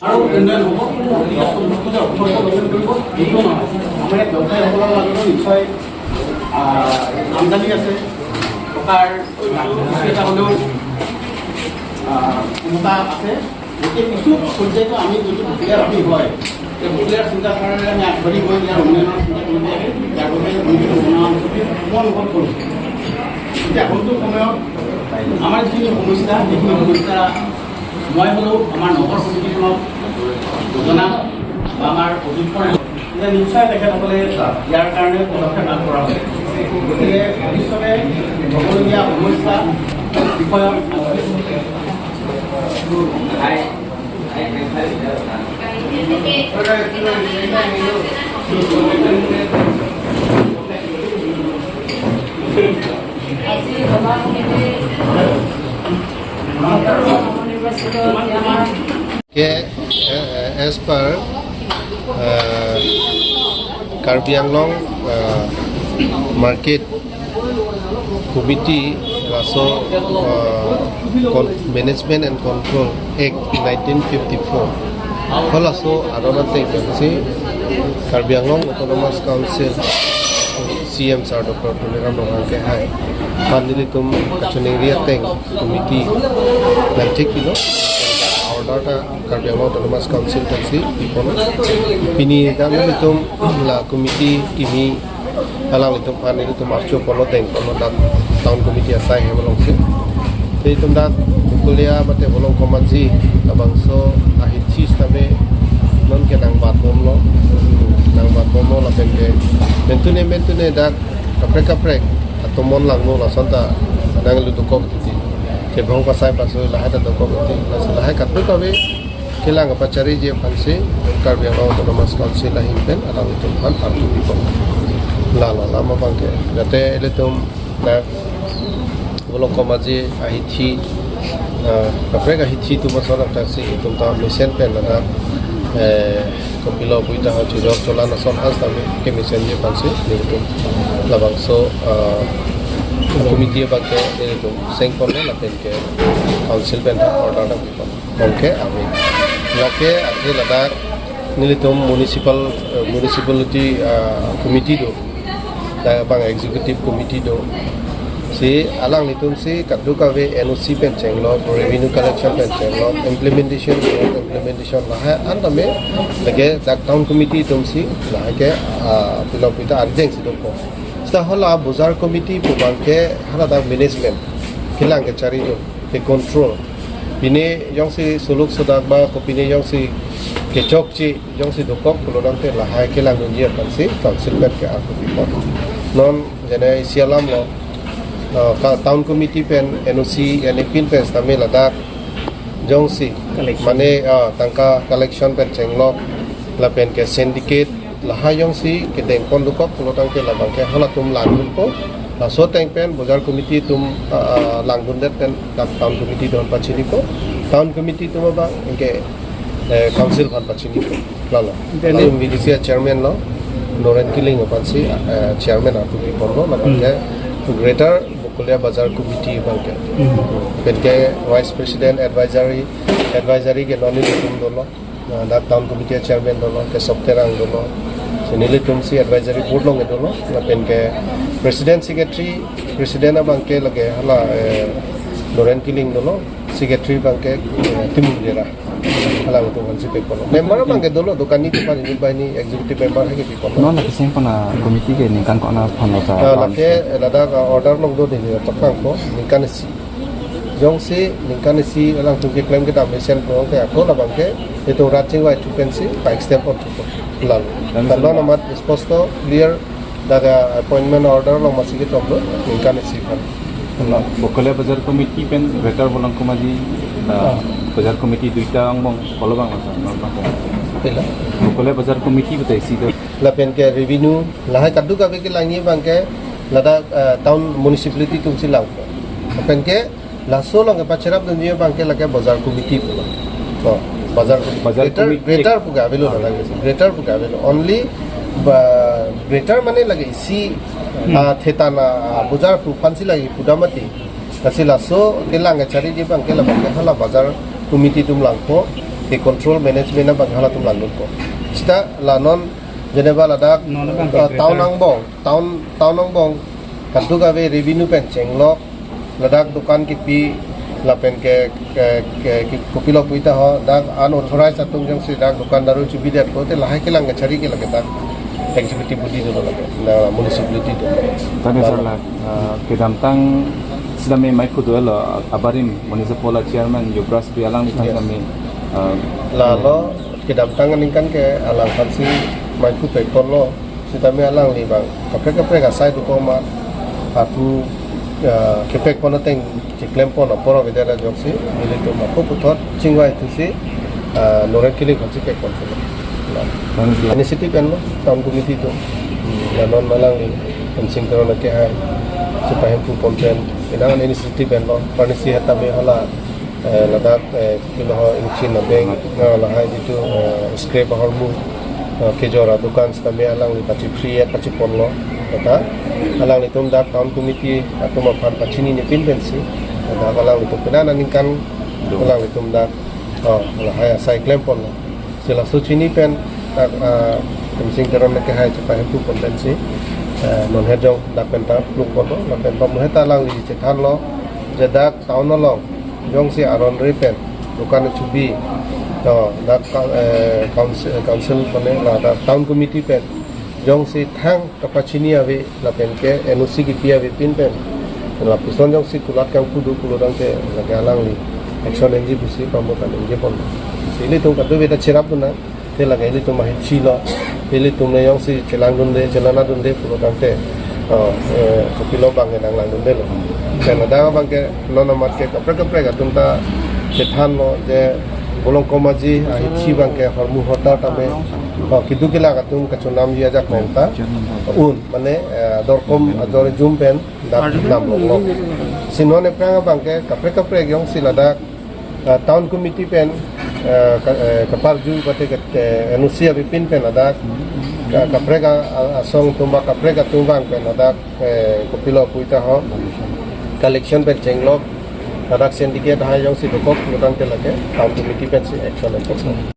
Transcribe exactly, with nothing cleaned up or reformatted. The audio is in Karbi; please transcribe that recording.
আৰু উন্নয়ন হ'ব, গতিকে চব বস্তু যে অসমৰ গঠন কৰিব, এইটো নহয়। আমাৰ ইয়াত ব্যৱসায়ীসকলৰ মাজতো নিশ্চয়, আহ, আমদানি আছে, টকাৰ এটা হ'লেও, আহ, ক্ষমতা আছে। গতিকে কিছু পৰ্যায়তো আমি যদি ভুলীয়া ভাবি হয়, এই ভুলীয়া চিন্তাধাৰাৰে আমি আগবাঢ়ি গৈ ইয়াৰ উন্নয়নৰ চিন্তা কৰিব লাগে। ইয়াৰ বাবে আমি মনোভাৱ কৰোঁ। এতিয়া কোনটো সময়ত আমাৰ যিখিনি সমস্যা, সেইখিনি সমস্যা মই হ'লেও আমাৰ নগৰ সমিতিখনক জনাম বা আমাৰ অধিকৰণ যে নিশ্চয় তেখেতসকলে ইয়াৰ কাৰণে পদক্ষেপ আগবঢ়াব। গতিকে ভৱিষ্যতে হ'বলগীয়া সমস্যা বিষয়ক Ke, eh, as per, eh, Karbi Anglong, eh, Market Committee, laso, eh, Con-, Management and Control Act nineteen fifty-four. Halaso aron ateng pensi Karbi Anglong Autonomous Council C M Sir Doctor Tuliram Ronghang ke hai. Aphan nelitum kachiningri ateng committee nangthik pilo. Order ta Karbi Anglong Autonomous Council pensi pipon. Pini dam nelitum la committee kimi alanglitum aphan nelitum archo ponlo dengponlo dak town committee asai hem alongsi. Te itum dak Bokolia mate Bolong Komaji labangso ahithi sitame non ke nangbatbomlo, nangbatbomlo lapen ke mentune mentune dak kaprek kaprek atomon langno lason ta nanglu dokok titi. Kebong pasai paso lahai ta dokok titi. Laso lahai kadokave kelang kapachariji aphansi Karbi Anglong Autonomous Council ahin pen alanglitum aphan arju pipon. Lalo lama abangke. Jate ilitum dak Bolong Komaji ahithi, ah, kaprek ahithi atum ason aptaksi itum ta mesen pen ladak, eh, kopilo puita ha chujor cholan ason has tame kemesenji aphansi nelitum labangso, ah, committee abangke nelitum sengponlo lapen ke council pen order nangpipon. Bangke ave. Lake athe ladak nelitum municipal, eh, municipality, ah, committee do. Dak abang executive committee do. Si alanglitumsi kadokave N O C pen chenglok, revenue collection pen chenglok, implementation, implementation lahai an tame lake dak town committee atumsi lahai ke, ah, pilo puita arjeng si dokok. Seta hala bojar committee pu abangke hala dak management kelang kachari do, ke control. Pine jongsi suluk sudak ba kopine jongsi kechokche jongsi dokok pulo tangte lahai kelangdunji aphansi council pen ke arju pipon. Non jene isi alamlo, uh, ka town committee pen N O C, N A pin pen sitame ladak jongsi collection. Mane, uh, tangka collection pen chenglok lapen ke syndicate lahai jongsi kedengpon dokok pulo tangte labangke halatum langdunpo. Laso ateng pen bojar committee atum, ah, langdundet pen dak town committee atum aphan pachinipo. Town committee atum abang anke, eh, council aphan pachinipo. Lalo. Then latum V D C chairman lo, Noren Killing aphansi, eh, chairman arju piponlo, labangke Greater Bokolia Bazar Committee abangke. Penke vice president advisory, advisory ke non nelitum dolo. Ah, dak town committee chairman dolo, Kesop Terang dolo. So nelitumsi advisory board along dolo. Lapen ke president secretary, president abangke lake hala, eh, Noren Killing dolo, secretary abangke, eh, Timung Dera. Halangtum aphansi pipon. Member abangke dolo, dokani tupan ini bahini executive member hai ke pipon. Non lake sengpon a committee ke ningkan ko-an aphan lo sa? Ah, lake ladak, ah, order along do de, tokang ko ningkan isi. Jongsi ningkan isi alangtum keklem kedam mesen ko ke ako labangke itum rat chingvai thu pensi pa extend pon thupo. Lalo. Lalo. Kalau namat sposto clear dak appointment order along masi ketok do ningkan isi aphan. Bokolia Bazar Committee pen Greater Bolong Komaji, ah, Bazar Committee duita angbong kolo bang masa, nol bang. Pila? Bokolia Bazar Committee betai isi do. Lapen ke revenue lahai kadokave kelangji abangke ladak, eh, town municipality atumsi lang. Lapen ke laso along ke pachirap dunji abangke lake bazar committee pulo. So, bazar committee. Bazar greater, committee. Greater pu ke avelo ladak. Greater pu ke avelo. Only ba, greater mane lake isi, ah, thetan, ah, bazar pu aphansi lake pudamati. Lasi laso kelang kachariji abangke labangke hala bazar committee atum langpo, ke control management abang halatum langdunpo. Seta la non jeneba ladak, non abang eh, ke town better. Angbong, town, town angbong, kadokave revenue pen chenglok, ladak dukan kipi, lapen ke, ke, ke, ke, kopilo puita ho, dak unauthorized atum jongsi dak dukan daru chubidetpo, te lahai kelang kachari ke lake dak executive body dolo lake, na municipality do. Tame sir la, ah, kedamtang sitame maiphu dolo, abarim municipal chairman Yuvraj Bey alangli tang Yes. Sitame, ah, Lalo kedamtang aningkan ke alang aphansi maiphu pekponlo, sitame alangli abang kaprek kaprek asai dokok ma, atu, ah, kepekpon ateng chiklempon apor avedetlo ajoksi, nelitum ako puthot chingvai thusi, ah, Noreng Kilik aphansi pekpon thulo. Nah, Thank you. Initiative enlo, town committee atum. Hmm, la non alangli, Hemsing Teron akehai, chepahem pu ponpen, inang initiative enlo, parnisi hetame hala, eh, ladak, eh, pilo ho ingchin abeng, eh, lahai jitu, eh, scrap ahormu, eh, kejor adukan sitame alangli pachi free at pachiponlo. Kata, alanglitum dak town committee atum aphan pachinine pinpensi, dak alanglitum pina aningkan, Do. Alanglitum dak, oh, lahai asai klemponlo. Si laso chini pen, dak, ah, Hemsing Teron akehai chepahem pu ponpensi, eh, non hejong dak pen ta plukponlo, lapen pamuheta alangli chethanlo, je dak town along, jongsi aron re pen, dukan chubi, to, dak ka-, eh, council, council mane, la dak town committee pen, jongsi thang kapachini ave, lapen ke N O C kipi ave pinpen, lapuson jongsi kulat kangpu do pulo tangte, lake alangli action enji pusi pamukam enjepon. Si ilitum kadokave ta cherapdun nang, te lake ilitum ahithi lo, ilitum ne jongsi chelangdunde, chelangnadunde pulo tangte, oh, eh, kopilo abang ke nanglangdundelo. Te ladak abang ke non amat ke kaprek kaprek atum ta chethanlo je Bolong Komaji ahithi abang ke hormu hotar tame, oh, keduk kelak atum kachonamji ajak pen ta un, mane, eh, dorkom ajor jum pen dak nam longlok. Si non ephrang abang ke kaprek kaprek jongsi ladak, ah, town committee pen, ah, ka-, eh, kaparju kate ke, eh, N O C ave pinpen ladak, ka-, kaprek a-, a-, asong atum ba kaprek atum abang pen ladak, eh, kopilo puita ho, collection pen chenglok, ladak syndicate hai jongsi dokok pulo tangte lake town committee pensi action enpo.